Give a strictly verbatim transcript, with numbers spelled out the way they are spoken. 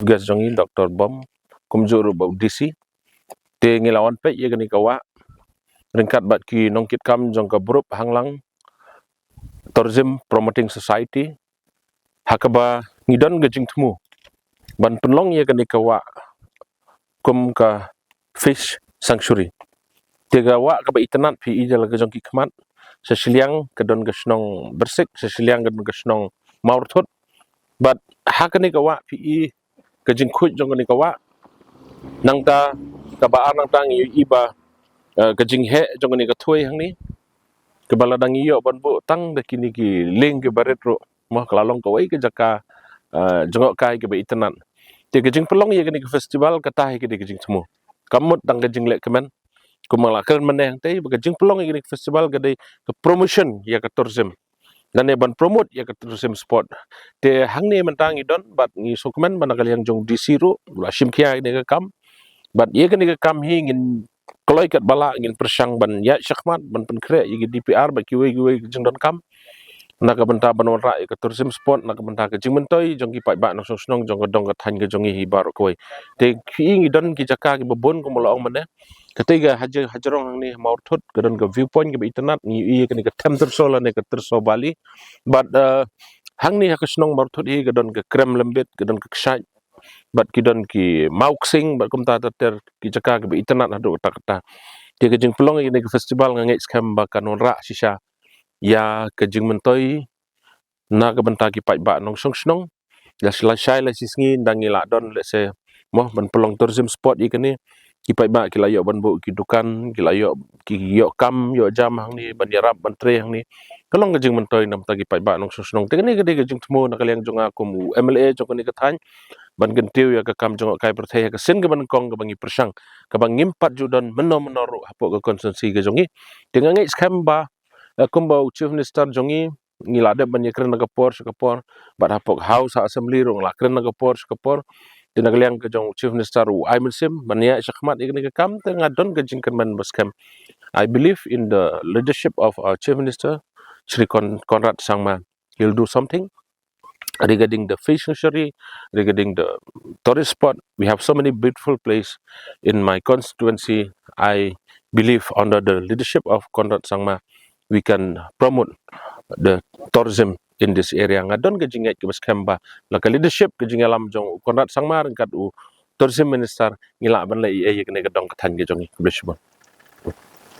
guest jong ngi, Doctor Bom, kumjuh ruh bad u D C. Te ngi la wan peit ïa kane ka wah ryngkat bad ki nongkitkam jong ka Burup Hanglang Tourism Promoting Society, ha kaba ngi don ka jingthmu ban pynlong ïa kane ka wah kum ka fish sanctuary. Te ka wah kaba itynnad phi i da la ka jong ki khmat, sa shiliang ka don ka shnong Bersik, sa shiliang ka don ka shnong Mawrthut. Bad ha kane ka wah phi i ka jingkhuid jong kane ka wah. Nangta kaba ar nangta ngi i ba, eh, ka jingheh jong kane ka thoi hangne, kaba la dang ïoh ban buh tang da kine ki lieng kiba rit ruh. Mo, ka la long kawei ka jaka, eh, jngohkai kaba itynnad. Te ka jingpynlong ïa kane ka festival kata hi ka dei ka jingthmu. Kam mut tang ka jingleh kmen kumba la kren mynne hangtei, ba ka jingpynlong ïa kane ka festival ka dei ka promotion ïa ka tourism, lane ban promote ïa ka tourism spot. Te hangne mynta ngi don bad ngi sngewkmen ba na ka liang jong D C ruh u la shim khia ïa kane ka kam. Bad ïa kane ka kam hi ngin kloi katba lah ngin pyrshang ban ïaid shakhmat ban pynkhreh ïa ki D P R bad kiwei kiwei ki jingdonkam na ka bynta ban wanrah ïa ka tourism spot, na ka bynta ka jingmyntoi jong ki paidbah nongshong shnong jong ka dong ka thaiñ ka jong ngi hi baroh kawei. Te phi i ngi don ki jaka kiba bun kumba la ong mynne. Katei ka ha Jrong hangne ha Mawrthut ka don ka viewpoint kaba itynnad, ngi i kane ka Them Tyrso lane ka Tyrso Valley. Bad, eh, hangne ha ka shnong Mawrthut hi ka don ka Krem Lymbit, ka don ka Kshaid, bad ki don ki Mawksing, bad kumta ter ter ki jaka kiba itynnad haduh katta katta. Te ka jingpynlong ïa kane ka festival nga ngeit skhem ba kan wanrah shisha ïa ka jingmyntoi na ka bynta ki paidbah nongshong shnong. Ïa shi lai shai lai shi sngi nda ngi la don, let's say, mo, ban pynlong tourism spot ïa kane, ki paidbah ki la ïoh ban buh ki dukan, ki la ïoh, ki ïoh kam ïoh jam hangne, ban ïarap ban trei hangne. Ka long ka jingmyntoi na ka bynta ki paidbah nongshong shnong. Te kane ka dei ka jingthmu na ka liang jong nga kum u M L A jong kane ka thaiñ, ban kyntiew ïa ka kam jngohkai pyrthei ha ka sien kaba nyngkong kaba ngi pyrshang, kaba ngim pat ju don mynno mynno ruh hapoh ka constituency ka jong ngi. Te nga ngeit skhem ba, eh, kumba u Chief Minister jong ngi, ngi la dep ban ïakren na ka por sha ka por, bad hapoh House, ha Assembly ruh ngi la kren na ka por sha ka por. Te na ka liang ka jong u Chief Minister u ai mynsiem ban ïaid shakhmat ïa kane ka kam, te nga don ka jingkyrmen ba skhem. I believe in the leadership of our Chief Minister, Shri Con-, Conrad Sangma. He'll do something regarding the fish fishery, regarding the tourist spot. We have so many beautiful place in my constituency. I believe under the leadership of Conrad Sangma, we can promote the tourism in this area. Nga don ka jingngeit kaba skhem ba la ka leadership, ka jingïalam jong u Conrad Sangma ryngkat u Tourism Minister, ngi lah ban leh ïa kane ka dong ka thaiñ ka jong ngi. Khublei shibun.